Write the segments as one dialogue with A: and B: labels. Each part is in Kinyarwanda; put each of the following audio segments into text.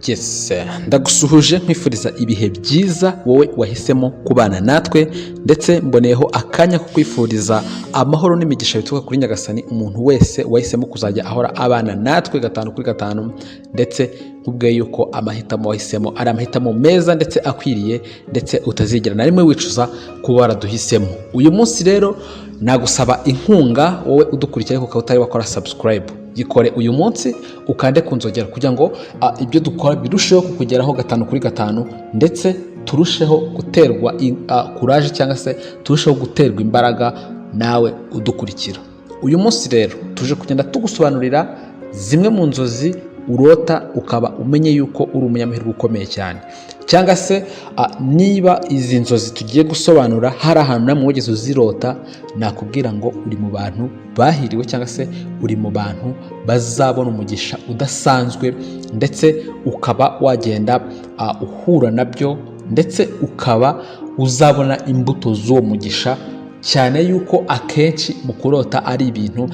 A: Yes, ndagusuhuje nkwifuriza ibihe byiza wowe wahisemo kubana natwe, ndetse mboneyeho akanya ko kwifuriza amahoro n'imigisha bituruka kuri Nyagasani umuntu wese wahisemo kuzajya ahora abana natwe gatanu kuri gatanu, ndetse nkubwiye yuko amahitamo wahisemo ari amahitamo meza ndetse akwiriye, ndetse utazigera na rimwe wicuza kuba waraduhisemo. Uyu munsi rero nagusaba inkunga, wowe udukurikira ariko ukaba utari wakora subscribe, gikore uyu munsi, ukande ku nzogera kugira ngo ibyo dukora birusheho kukugeraho gatanu kuri gatanu, ndetse turusheho guterwa courage cyangwa se turusheho guterwa imbaraga nawe udukurikira. Uyu munsi rero tuje kugenda tugusobanurira zimwe mu nzozi urota ukaba umenye yuko uri umunyamahirwe ukomeye cyane, cyangwa se niba izi nzozi tugiye gusobanura hari ahantu namwe wigeze uzirota, nakubwira ngo uri mu bantu bahiriwe cyangwa se uri mu bantu bazabona umugisha udasanzwe, ndetse ukaba wagenda uhura nabyo, ndetse ukaba uzabona imbuto z'uwo mugisha, cyane yuko akenshi mu kurota ari ibintu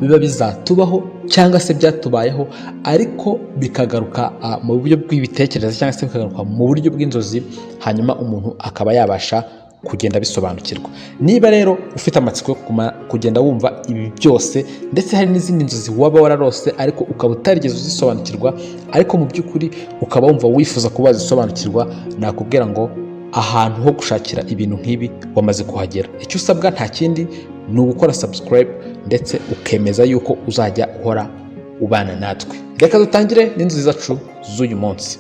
A: biba bizatubaho cyangwa se byatubayeho, ariko bikagaruka mu buryo bw'ibitekerezo cyangwa se bikagaruka mu buryo bw'inzozi, hanyuma umuntu akaba yabasha kugenda bisobanukirwa. Niba rero ufite amatsiko yo kugenda wumva ibi byose, ndetse hari n'izindi nzozi waba wararose ariko ukaba utarigeze uzisobanukirwa, ariko mu by'ukuri ukaba wumva wifuza kuba wazisobanukirwa, nakubwira ngo ahantu ho gushakira ibintu nk'ibi wamaze kuhagera. Icyo usabwa nta kindi, ni ugukora subscribe ndetse ukemeza yuko uzajya uhora ubana natwe. Reka dutangire n'inzozi zacu z'uyu munsi.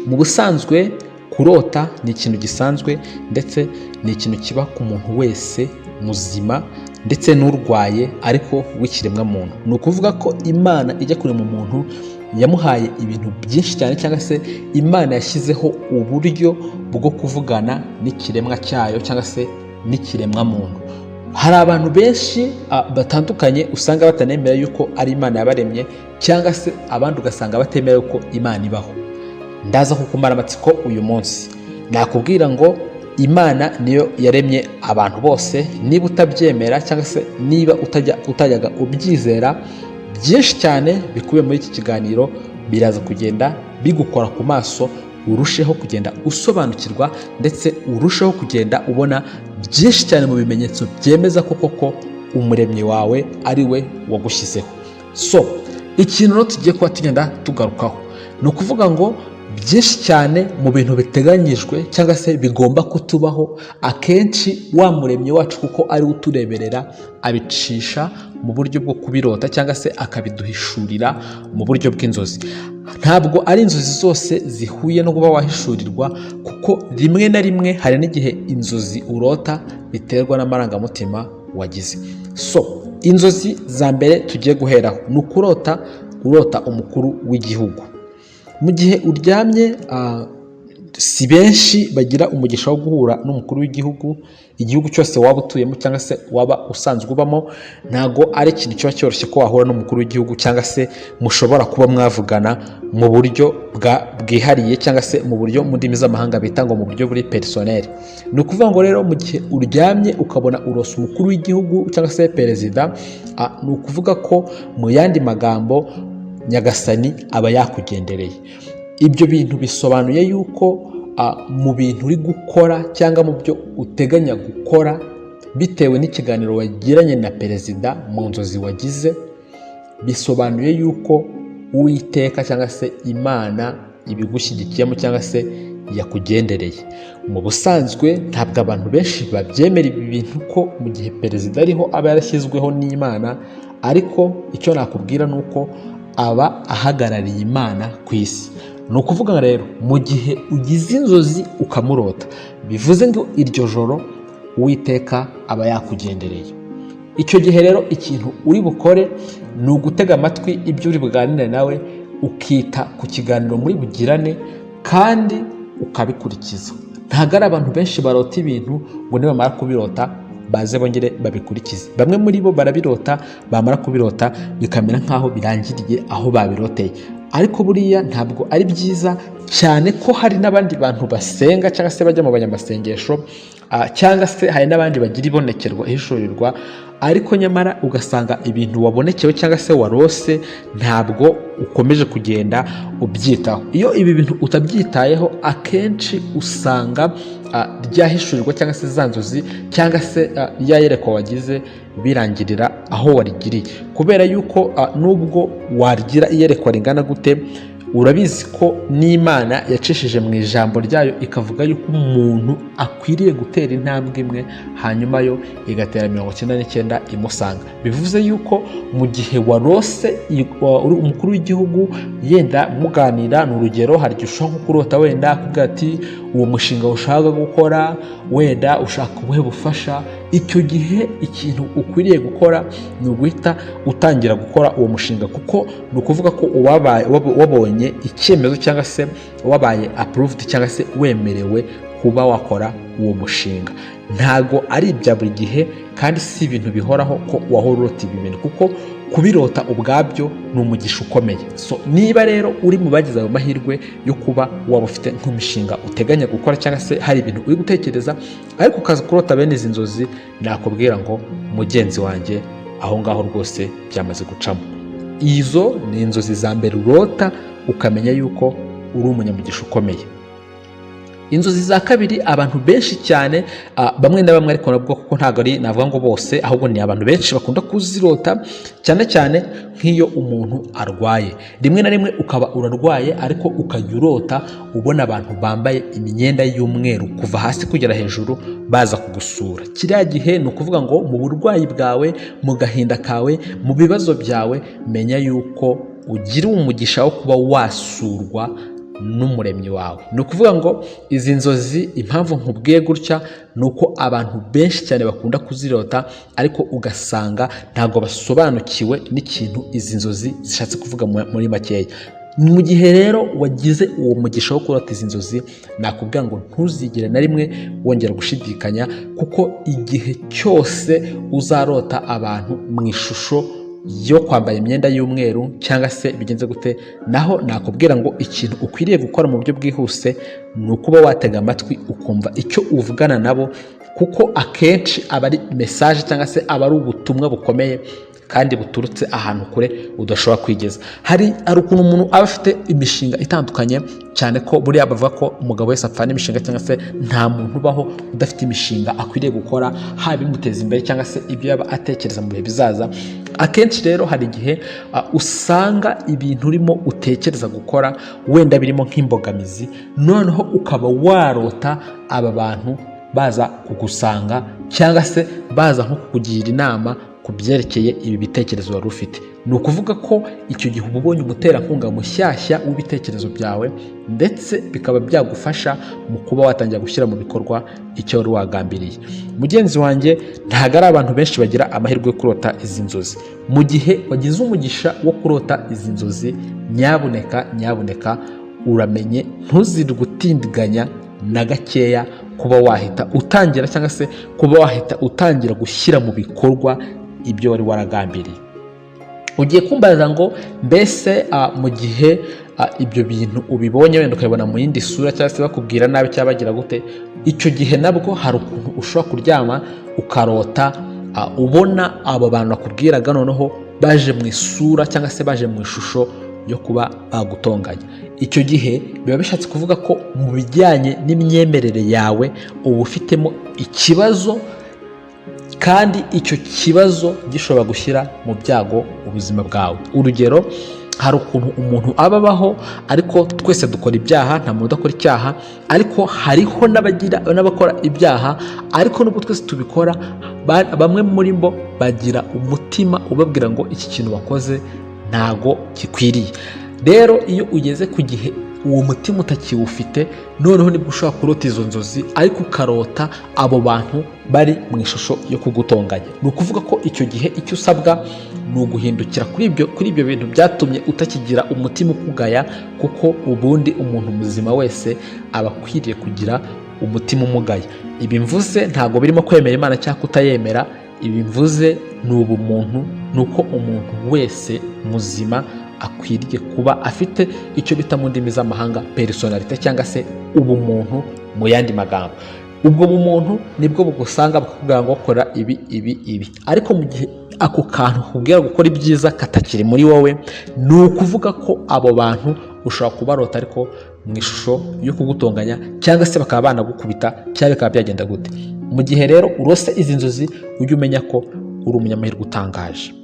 A: Mu busanzwe kurota ni ikintu gisanzwe, ndetse ni ikintu kiba ku muntu wese muzima ndetse n'urwaye ariko w'ikiremwamuntu. Ni ukuvuga ko Imana ijya kurema umuntu yamuhaye ibintu byinshi cyane, cyangwa se Imana yashyizeho uburyo bwo kuvugana n'ikiremwa cyayo cyangwa se n'ikiremwamuntu. Hari abantu benshi batandukanye usanga batanemera yuko ari Imana yabaremye, cyangwa se abandi ugasanga batemera yuko Imana ibaho. Ndaza kukumara amatsiko uyu munsi, nakubwira ngo Imana niyo yaremye abantu bose. Niba utabyemera cyangwa se niba utajyaga ubyizera, byinshi cyane bikubiye muri iki kiganiro biraza kugenda bigukora ku maso, urusheho kugenda usobanukirwa, ndetse urusheho kugenda ubona byinshi cyane mu bimenyetso byemeza ko koko Umuremyi wawe ari we wagushyizeho. So ikintu rero tugiye kuba tugenda tugarukaho ni ukuvuga ngo byinshi cyane mu bintu biteganyijwe cyangwa se bigomba kutubaho, akenshi wa Muremyi wacu, kuko ari we utureberera, abicisha mu buryo bwo kubirota cyangwa se akabiduhishurira mu buryo bw'inzozi. Ntabwo ari inzozi zose zihuye no kuba wahishurirwa, kuko rimwe na rimwe hari n'igihe inzozi urota biterwa n'amarangamutima wagize. So inzozi za mbere tugiye guheraho ni ukurota urota umukuru w'igihugu. Mu gihe uryamye, si benshi bagira umugisha wo guhura n'umukuru w'igihugu. Igihugu cyose waba utuyemo cyangwa se waba usanzwe ubamo, ntabwo ari ikintu kiba cyoroshye ko wahura n'umukuru w'igihugu cyangwa se mushobora kuba mwavugana mu buryo bwihariye, cyangwa se mu buryo mu ndimi z'amahanga bita ngo mu buryo buri personnel. Ni ukuvuga ngo rero mu gihe uryamye ukabona urose umukuru w'igihugu cyangwa se perezida, ni ukuvuga ko mu yandi magambo Nyagasani aba yakugendereye. Ibyo bintu bisobanuye yuko mu bintu uri gukora cyangwa mu byo uteganya gukora, bitewe n'ikiganiro wagiranye na perezida mu nzozi wagize, bisobanuye yuko Uwiteka cyangwa se Imana ibigushyigikiyemo cyangwa se yakugendereye. Mu busanzwe ntabwo abantu benshi babyemera ibi bintu, ko mu gihe perezida ariho aba yarashyizweho n'Imana, ariko icyo nakubwira ni uko aba ahagarariye Imana ku isi. Ni ukuvuga rero mu gihe ugize inzozi ukamurota, bivuze ngo iryo joro Uwiteka aba yakugendereye. Icyo gihe rero ikintu uri bukore ni ugutega amatwi ibyo uri buganire nawe, ukita ku kiganiro muri bugirane kandi ukabikurikiza. Ntabwo ari abantu benshi barota ibintu ngo nibamara kubirota baze bongere babikurikize. Bamwe muri bo barabirota, bamara kubirota bikamera nk'aho birangiriye aho babiroteye, ariko buriya ntabwo ari byiza cyane ko hari n'abandi bantu basenga cyangwa se bajya mu banyamasengesho. Cyangwa se hari n'abandi bagira ibonekerwa, ihishurirwa, ariko nyamara ugasanga ibintu wabonekewe cyangwa se warose ntabwo ukomeje kugenda ubyitaho. Iyo ibi bintu utabyitayeho, akenshi usanga ryahishurirwa cyangwa se za nzozi cyangwa se rya yerekwa wagize birangirira aho warigiriye, kubera yuko nubwo wagira iyerekwa ringana gute, urabizi ko n'Imana yacishije mu ijambo ryayo ikavuga yuko umuntu akwiriye gutera intambwe imwe, hanyuma yo igatera 99 imusanga. Bivuze yuko mu gihe warose uri umukuru w'igihugu, yenda muganira, ni urugero, hari igihe ushobora nko kurota wenda akubwira ati: "Uwo mushinga ushaka gukora, wenda ushaka ubuhe bufasha?" Icyo gihe ikintu ukwiriye gukora ni uguhita utangira gukora uwo mushinga, kuko ni ukuvuga ko wabonye icyemezo cyangwa se wabaye approved cyangwa se wemerewe kuba wakora uwo mushinga. Ntago ari ibya buri gihe kandi si ibintu bihoraho ko wahora urota ibi bintu, kuko kubirota ubwabyo ni umugisha ukomeye. So niba rero uri mu bagize ayo mahirwe yo kuba waba ufite nk'imishinga uteganya gukora cyangwa se hari ibintu uri gutekereza, ariko ukaza kurota bene izi nzozi, nakubwira ngo mugenzi wanjye, aho ngaho rwose byamaze gucamo. Izo ni inzozi za mbere urota ukamenya yuko uri umunyamugisha ukomeye. Inzozi za kabiri, abantu benshi cyane, bamwe na bamwe, ariko nabwo kuko ntabwo ari navuga ngo bose, ahubwo ni abantu benshi bakunda kuzirota, cyane cyane nk'iyo umuntu arwaye. Rimwe na rimwe ukaba urarwaye, ariko ukajya urota ubona abantu bambaye imyenda y'umweru kuva hasi kugera hejuru baza kugusura. Kiriya gihe ni ukuvuga ngo mu burwayi bwawe, mu gahinda kawe, mu bibazo byawe, menya yuko ugira umugisha wo kuba wasurwa n'Umuremyi wawe. Ni ukuvuga ngo izi nzozi, impamvu nkubwiye gutya ni uko abantu benshi cyane bakunda kuzirota, ariko ugasanga ntabwo basobanukiwe n'ikintu izi nzozi zishatse kuvuga muri makeya. Mu gihe rero wagize uwo mugisha wo kurota izi nzozi, nakubwira ngo ntuzigere na rimwe wongera gushidikanya, kuko igihe cyose uzarota abantu mu ishusho yo kwambara imyenda y'umweru cyangwa se bigenze gute, naho nakubwira ngo ikintu ukwiriye gukora mu buryo bwihuse ni ukuba watega amatwi ukumva icyo uvugana nabo, kuko akenshi aba ari message cyangwa se aba ari ubutumwa bukomeye kandi buturutse ahantu kure udashobora kwigeza. Hari ukuntu umuntu aba afite imishinga itandukanye, cyane ko buriya bavuga ko umugabo wese apfana imishinga, cyangwa se nta muntu ubaho udafite imishinga akwiriye gukora, haba imuteza imbere cyangwa se ibyo yaba atekereza mu bihe bizaza. Akenshi rero hari igihe usanga ibintu urimo utekereza gukora wenda birimo nk'imbogamizi, noneho ukaba warota aba bantu baza kugusanga cyangwa se baza nko kukugira inama ku byerekeye ibi bitekerezo wari ufite. Ni ukuvuga ko icyo gihe uba ubonye umuterankunga mushyashya w'ibitekerezo byawe, ndetse bikaba byagufasha mu kuba watangira gushyira mu bikorwa icyo wari wagambiriye. Mugenzi wanjye, ntabwo ari abantu benshi bagira amahirwe yo kurota izi nzozi. Mu gihe wagize umugisha wo kurota izi nzozi, nyabuneka nyabuneka, uramenye ntuzirwe utindiganya na gakeya kuba wahita utangira cyangwa se kuba wahita utangira gushyira mu bikorwa ibyo wari waragambiriye. Ugiye kumbaza ngo mbese mu gihe ibyo bintu ubibonye, wenda ukabibona mu yindi sura cyangwa se bakubwira nabi cyangwa bagira gute? Icyo gihe nabwo hari ukuntu ushobora kuryama ukarota ubona abo bantu bakubwiraga, noneho baje mu isura cyangwa se baje mu ishusho yo kuba bagutonganya. Icyo gihe biba bishatse kuvuga ko mu bijyanye n'imyemerere yawe uba ufitemo ikibazo, kandi icyo kibazo gishobora gushyira mu byago ubuzima bwawe. Urugero, hari ukuntu umuntu aba abaho, ariko twese dukora ibyaha, nta muntu udakora icyaha, ariko hariho n'abagira n'abakora ibyaha. Ariko nubwo twese tubikora, bamwe muri bo bagira umutima ubabwira ngo iki kintu bakoze ntago gikwiriye. Rero iyo ugeze ku gihe uwo mutima utakiwufite, noneho nibwo ushobora kurota izo nzozi, ariko ukarota abo bantu bari mu ishusho yo kugutonganya. Ni ukuvuga ko icyo gihe icyo usabwa ni uguhindukira kuri ibyo bintu byatumye utakigira umutima ukugaya, kuko ubundi umuntu muzima wese aba akwiriye kugira umutima umugaya. Ibi mvuze ntabwo birimo kwemera Imana cyangwa kutayemera. Ibi mvuze ni ubumuntu, ni uko umuntu wese muzima akwiriye kuba afite icyo bita mu ndimi z'amahanga personnalité cyangwa se ubumuntu. Mu yandi magambo, Ubwo bumuntu nibwo bugusanga bukakubwira ngo kora ibi, ibi, ibi. Ariko mu gihe ako kantu kakubwira gukora ibyiza katakiri muri wowe, ni ukuvuga ko abo bantu ushobora kubarota ariko mu ishusho yo kugutonganya, cyangwa se bakaba banagukubita, cyangwa bikaba byagenda gute. Mu gihe rero urose izi nzozi, ujye umenya ko uri umunyamahirwe utangaje.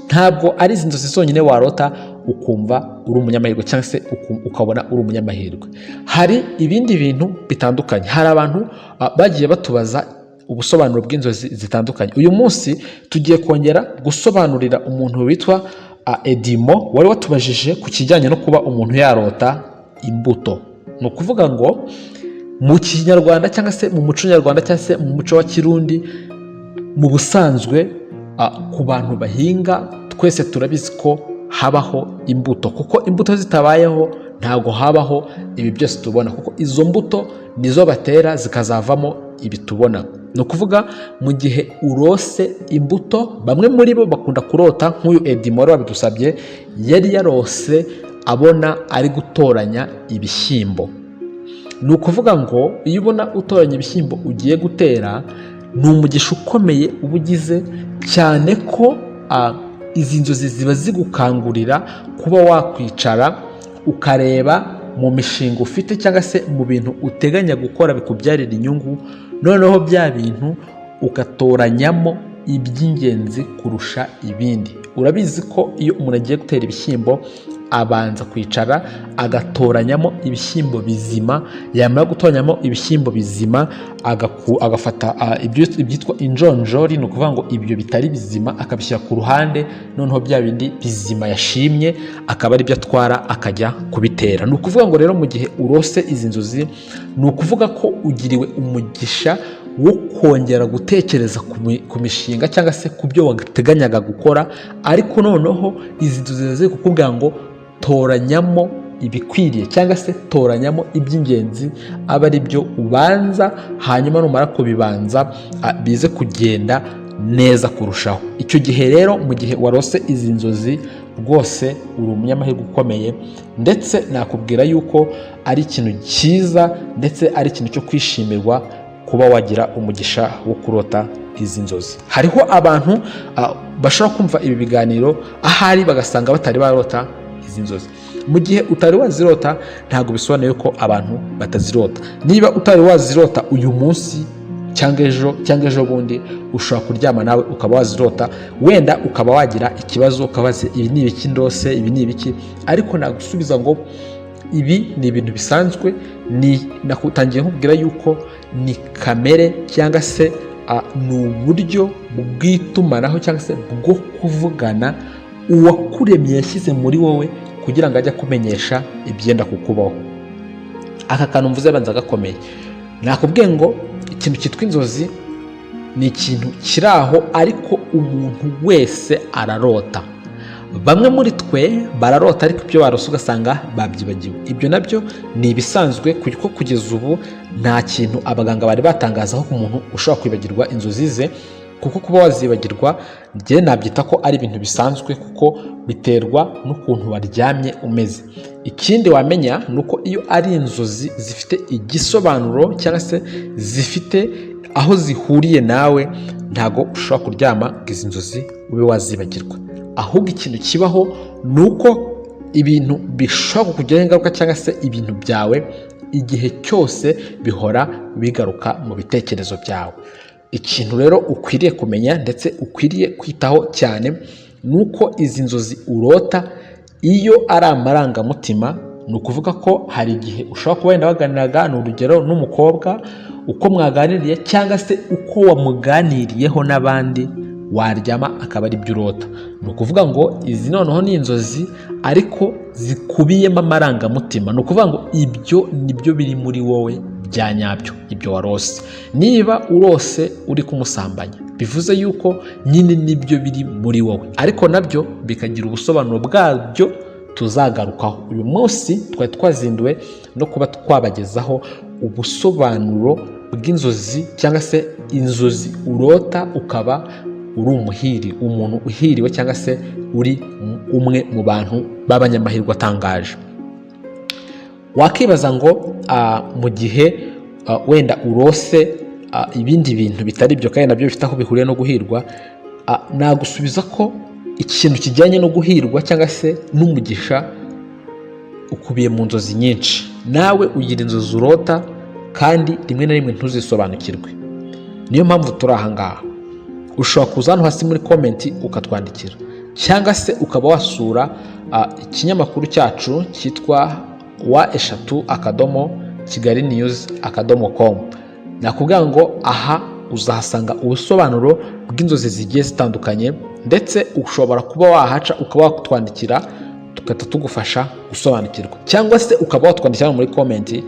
A: Ntabwo ari izi nzozi zonyine warota ukumva uri umunyamahirwe, cyangwa se ukabona uri umunyamahirwe. Hari ibindi bintu bitandukanye. Hari abantu bagiye batubaza ubusobanuro bw'inzozi zitandukanye. Uyu munsi tugiye kongera gusobanurira umuntu witwa Edimo wari watubajije ku kijyanye no kuba umuntu yarota imbuto. Ni ukuvuga ngo mu Kinyarwanda, cyangwa se mu muco nyarwanda, cyangwa se mu muco wa Kirundi, mu busanzwe ku bantu bahinga twese turabizi ko habaho imbuto, kuko imbuto zitabayeho ntabwo habaho ibi byose tubona, kuko izo mbuto nizo batera zikazavamo ibi tubona. Ni ukuvuga mu gihe urose imbuto, bamwe muri bo bakunda kurota nk'uyu Edimo wari wabidusabye, yari yarose abona ari gutoranya ibishyimbo. Ni ukuvuga ngo iyo ubona utoranya ibishyimbo ugiye gutera, ni umugisha ukomeye uba ugize, cyane ko izi nzozi ziba zigukangurira kuba wakwicara ukareba mu mishinga ufite, cyangwa se mu bintu uteganya gukora bikubyarira inyungu, noneho bya bintu ugatoranyamo iby'ingenzi kurusha ibindi. Urabizi ko iyo umuntu agiye gutera ibishyimbo abanza kwicara agatoranyamo ibishyimbo bizima, yamara gutoranyamo ibishyimbo bizima agafata ibyitwa injonjori, ni ukuvuga ngo ibyo bitari bizima akabishyira ku ruhande, noneho bya bindi bizima yashimye akaba ari byo atwara akajya kubitera. Ni ukuvuga ngo rero mu gihe urose izi nzozi, ni ukuvuga ko ugiriwe umugisha wo kongera gutekereza ku mishinga cyangwa se ku byo wateganyaga gukora, ariko noneho izi nzozi ziri kukubwira ngo toranyamo ibikwiriye, cyangwa se toranyamo iby'ingenzi, abe ari byo ubanza, hanyuma numara kubibanza bize kugenda neza kurushaho. Icyo gihe rero, mu gihe warose izi nzozi, rwose uri umunyamahirwe ukomeye, ndetse nakubwira yuko ari ikintu cyiza, ndetse ari ikintu cyo kwishimirwa kuba wagira umugisha wo kurota izi nzozi. Hariho abantu bashobora kumva ibi biganiro ahari bagasanga batari barota izi nzozi. Mu gihe utari wazirota, ntabwo bisobanuye ko abantu batazirota. Niba utari wazirota uyu munsi cyangwa ejo cyangwa ejo bundi, ushobora kuryama nawe ukaba wazirota, wenda ukaba wagira ikibazo ukabaza ibi ni ibiki ndose, ibi ni ibiki? Ariko nagusubiza ngo ibi ni ibintu bisanzwe. Ni nakutangiye nkubwira yuko ni kamere, cyangwa se ni uburyo bw'itumanaho, cyangwa se bwo kuvugana uwakuremye yashyize muri wowe kugira ngo ajye akumenyesha ibyenda kukubaho. Aka kantu mvuze banza gakomeye. Nakubwiye ngo ikintu cyitwa inzozi ni ikintu kiri aho, ariko umuntu wese ararota. Bamwe muri twe bararota, ariko ibyo barose ugasanga babyibagiwe. Ibyo nabyo ni ibisanzwe, kuko kugeza ubu nta kintu abaganga bari batangazaho ku muntu ushobora kwibagirwa inzozi ze, kuko kuba wazibagirwa njye nabyita ko ari ibintu bisanzwe, kuko biterwa n'ukuntu waryamye umeze. Ikindi wamenya ni uko iyo ari inzozi zifite igisobanuro, cyangwa se zifite aho zihuriye nawe, ntabwo ushobora kuryama ngo izi nzozi ube wazibagirwa. Ahubwo ikintu kibaho ni uko ibintu bishobora kukugiraho ingaruka, cyangwa se ibintu byawe igihe cyose bihora bigaruka mu bitekerezo byawe. Ikintu rero ukwiriye kumenya ndetse ukwiriye kwitaho cyane ni uko izi nzozi urota iyo ari amarangamutima, ni ukuvuga ko hari igihe ushobora kuba wenda waganiraga, ni urugero, n'umukobwa, uko mwaganiriye cyangwa se uko wamuganiriyeho n'abandi, waryama akaba ari byo urota. Ni ukuvuga ngo izi noneho ni inzozi ariko zikubiyemo amarangamutima. Ni ukuvuga ngo ibyo nibyo biri muri wowe bya nyabyo, ibyo warose. Niba urose uri kumusambanya, bivuze yuko nyine nibyo biri muri wowe, ariko nabyo bikagira ubusobanuro bwabyo tuzagarukaho. Uyu munsi twari twazinduwe no kuba twabagezaho ubusobanuro bw'inzozi, cyangwa se inzozi urota ukaba uri umuhiri, umuntu uhiriwe, cyangwa se uri umwe mu bantu b'abanyamahirwe atangaje. Wakibaza ngo mu gihe wenda urose ibindi bintu bitari ibyo kandi nabyo bifite aho bihuriye no guhirwa, nagusubiza ko ikintu kijyanye no guhirwa cyangwa se n'umugisha ukubiye mu nzozi nyinshi. Nawe ugira inzozi urota kandi rimwe na rimwe ntuzisobanukirwe. Niyo mpamvu turi aha ngaha. Ushobora kuza hano hasi muri comment ukatwandikira, cyangwa se ukaba wasura ikinyamakuru cyacu cyitwa www.kigalinews.com. Nakubwira ngo aha uzahasanga ubusobanuro bw'inzozi zigiye zitandukanye, ndetse ushobora kuba wahaca ukaba watwandikira, tugahita tugufasha gusobanukirwa, cyangwa se ukaba watwandikira hano muri comment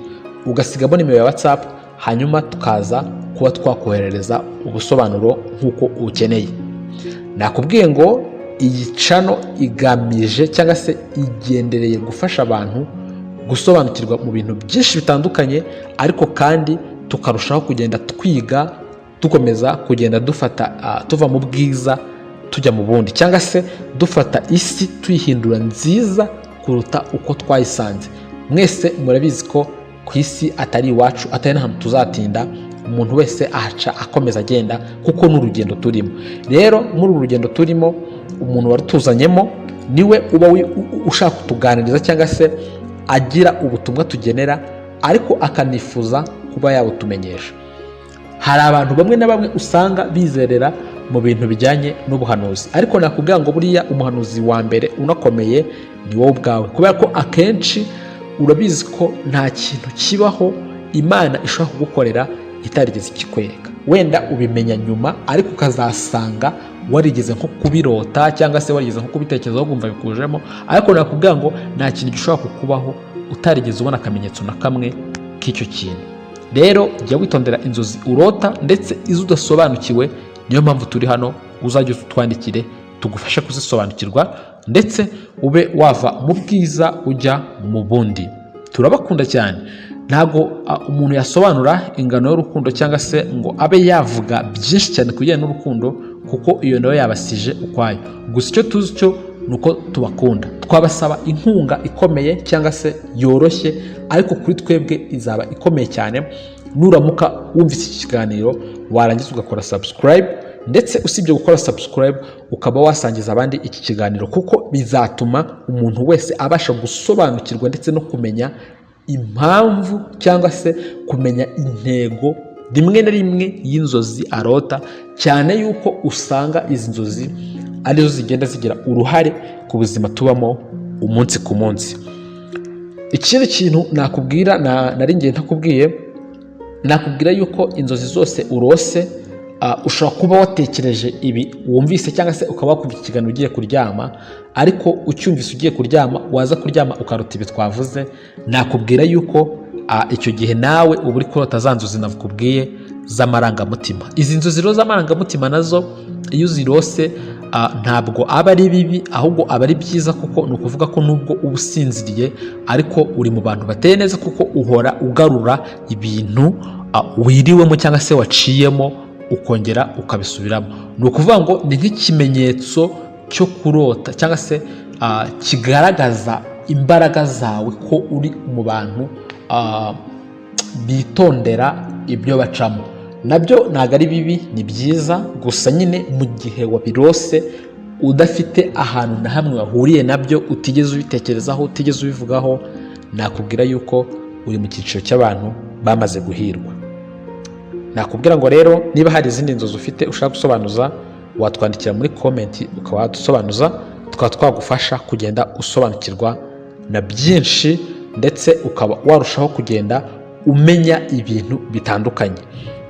A: ugasigamo nimero ya WhatsApp, hanyuma tukaza kuba twakoherereza ubusobanuro nk'uko ukeneye. Nakubwiye ngo iyi channel igamije cyangwa se igendereye gufasha abantu gusobanukirwa mu bintu byinshi bitandukanye, ariko kandi tukarushaho kugenda twiga, dukomeza kugenda dufata tuva mu bwiza tujya mu bundi, cyangwa se dufata isi tuyihindura nziza kuruta uko twayisanze. Mwese murabizi ko ku isi atari iwacu, atari n'ahantu tuzatinda. Umuntu wese ahaca akomeza agenda, kuko ni urugendo turimo. Rero muri uru rugendo turimo, umuntu warutuzanyemo niwe uba ushaka kutuganiriza cyangwa se agira ubutumwa tugenera, ariko akanifuza kuba yabutumenyesha. Hari abantu bamwe na bamwe usanga bizerera mu bintu bijyanye n'ubuhanuzi, ariko nakubwira ngo buriya umuhanuzi wa mbere unakomeye ni wowe ubwawe, kubera ko akenshi urabizi ko nta kintu kibaho Imana ishobora kugukorera itarigeze ikikwereka. Wenda ubimenya nyuma, ariko ukazasanga warigeze nko kubirota cyangwa se warigeze nko kubitekerezaho, ukumva bikujemo. Ariko nakubwira ngo nta kintu gishobora kukubaho utarigeze ubona akamenyetso na kamwe k'icyo kintu. Rero jya witondera inzozi urota, ndetse izo udasobanukiwe. Niyo mpamvu turi hano. Uzajya utwandikire tugufashe kuzisobanukirwa, ndetse ube wava mu bwiza ujya mu bundi. Turabakunda cyane. Ntabwo umuntu yasobanura ingano y'urukundo cyangwa se ngo abe yavuga byinshi cyane ku bijyanye n'urukundo, kuko iyo nayo yabasije ukwayo. Gusa icyo tuzi cyo ni uko tubakunda. Twabasaba inkunga ikomeye cyangwa se yoroshye, ariko kuri twebwe izaba ikomeye cyane, nuramuka wumvise iki kiganiro warangiza ugakora subscribe, ndetse usibye gukora subscribe ukaba wasangiza abandi iki kiganiro, kuko bizatuma umuntu wese abasha gusobanukirwa ndetse no kumenya impamvu cyangwa se kumenya intego rimwe na rimwe y'inzozi arota, cyane yuko usanga izi nzozi arizo zigenda zigira uruhare ku buzima tubamo umunsi ku munsi. Ikindi kintu nakubwira nari ngiye ntakubwiye, nakubwira yuko inzozi zose urose, ushobora kuba watekereje ibi wumvise, cyangwa se ukaba wakubye ikiganiro ugiye kuryama, ariko ucyumvise ugiye kuryama, waza kuryama ukarota ibi twavuze, nakubwira yuko icyo gihe nawe uba uri kurota za nzozi nakubwiye z'amarangamutima. Izi nzozi rero z'amarangamutima nazo iyo uzirose, ntabwo aba ari bibi, ahubwo aba ari byiza, kuko ni ukuvuga ko nubwo uba usinziriye ariko uri mu bantu bateye neza, kuko uhora ugarura ibintu wiriwemo cyangwa se waciyemo, ukongera ukabisubiramo. Ni ukuvuga ngo ni nk'ikimenyetso cyo kurota cyangwa se kigaragaza imbaraga zawe, ko uri mu bantu bitondera ibyo bacamo. Nabyo ntabwo ari bibi, ni byiza. Gusa nyine mu gihe wabirose udafite ahantu na hamwe wahuriye nabyo, utigeze ubitekerezaho, utigeze ubivugaho, nakubwira yuko uri mu cyiciro cy'abantu bamaze guhirwa. Nakubwira ngo rero niba hari izindi nzozi ufite ushaka gusobanuza, watwandikira muri comment ukaba wadusobanuza, tukaba twagufasha kugenda usobanukirwa na byinshi, ndetse ukaba warushaho kugenda umenya ibintu bitandukanye.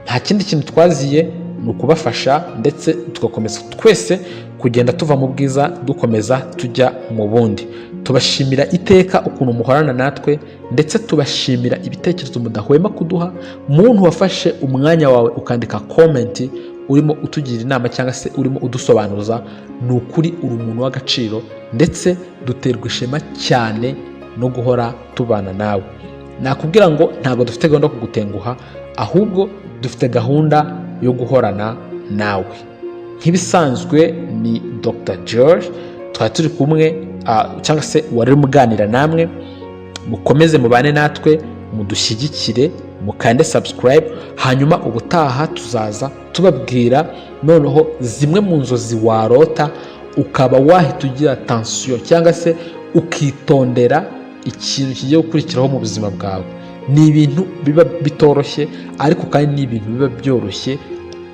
A: Nta kindi kintu twaziye, ni ukubafasha, ndetse tugakomeza twese kugenda tuva mu bwiza dukomeza tujya mu bundi. Tubashimira iteka ukuntu muhorana natwe, ndetse tubashimira ibitekerezo mudahwema kuduha. Muntu wafashe umwanya wawe ukandika comment urimo utugira inama cyangwa se urimo udusobanuza, ni ukuri uri umuntu w'agaciro, ndetse duterwa ishema cyane no guhora tubana nawe. Nakubwira ngo ntabwo dufite gahunda yo kugutenguha, ahubwo dufite gahunda yo guhorana nawe. Nk'ibisanzwe ni Dr George twari turi kumwe, cyangwa se wari urimo uganira namwe. Mukomeze mubane natwe. Mudushyigikire, mukande subscribe, hanyuma ubutaha tuzaza tubabwira noneho zimwe mu nzozi warota ukaba wahita ugira tension cyangwa se ukitondera ikintu kigiye gukurikiraho mu buzima bwawe. Ni ibintu biba bitoroshye, ariko kandi ni ibintu biba byoroshye,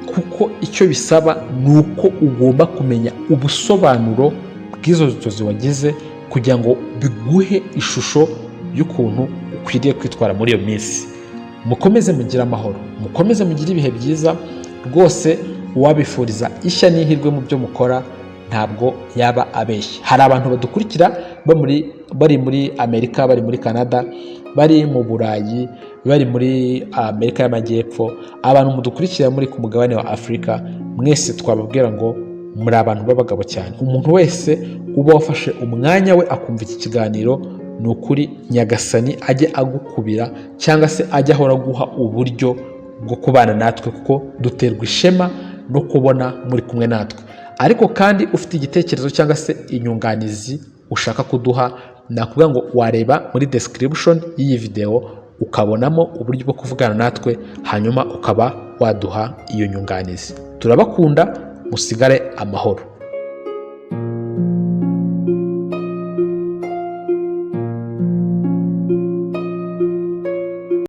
A: kuko icyo bisaba ni uko ugomba kumenya ubusobanuro bw'izo nzozi wagize kugira ngo biguhe ishusho y'ukuntu ukwiriye kwitwara muri iyo minsi. Mukomeze mugire amahoro, mukomeze mugire ibihe byiza. Rwose uwabifuriza ishya n'ihirwe mu byo mukora ntabwo yaba abeshye. Hari abantu badukurikira bari muri Amerika, bari muri Canada, bari mu Burayi, bari muri Amerika y'Amajyepfo. Abantu mudukurikira muri ku mugabane wa Afurika, mwese twababwira ngo muri abantu b'abagabo cyane. Umuntu wese uba wafashe umwanya we akumva iki kiganiro, ni ukuri Nyagasani ajye agukubira cyangwa se ajye ahora aguha uburyo bwo kubana natwe, kuko duterwa ishema no kubona muri kumwe natwe. Ariko kandi ufite igitekerezo cyangwa se inyunganizi ushaka kuduha, nakubwira ngo wareba muri description y'iyi video ukabonamo uburyo bwo kuvugana natwe, hanyuma ukaba waduha iyo nyunganizi. Turabakunda, musigare amahoro.